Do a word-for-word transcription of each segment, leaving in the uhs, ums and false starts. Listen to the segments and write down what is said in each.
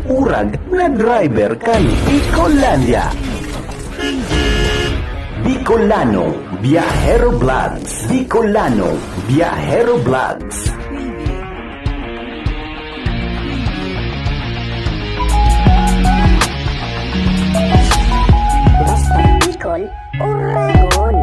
Urag na driver kan Bicolandia. Bicolano Viajero Vlogs. Bicolano Viajero Vlogs. Basta Bicol, Oragon.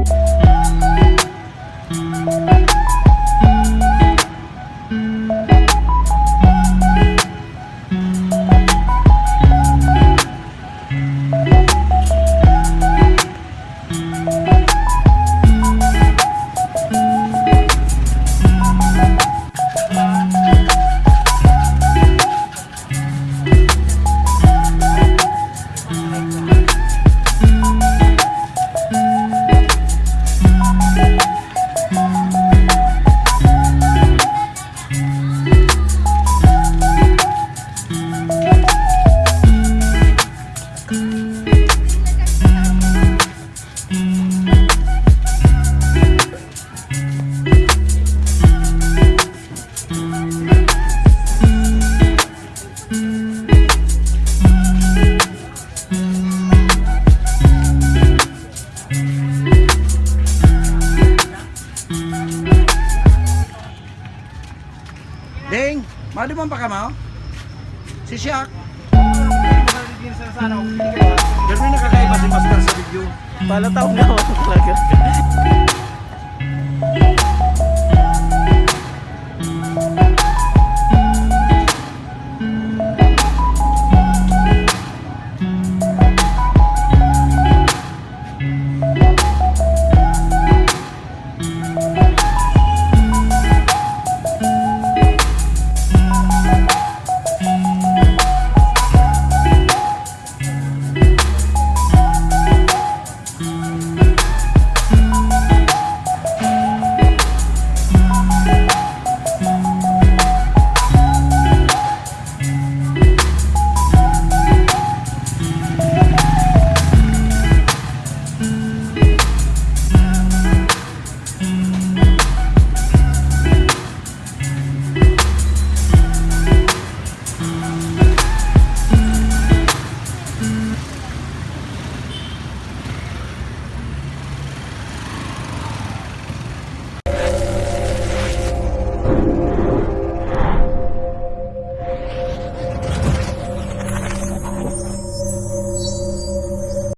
Ding, maduman pa ka mo? Si Shaq. Pero may nakakaiba si Master sa video. Palataw nga ako talaga.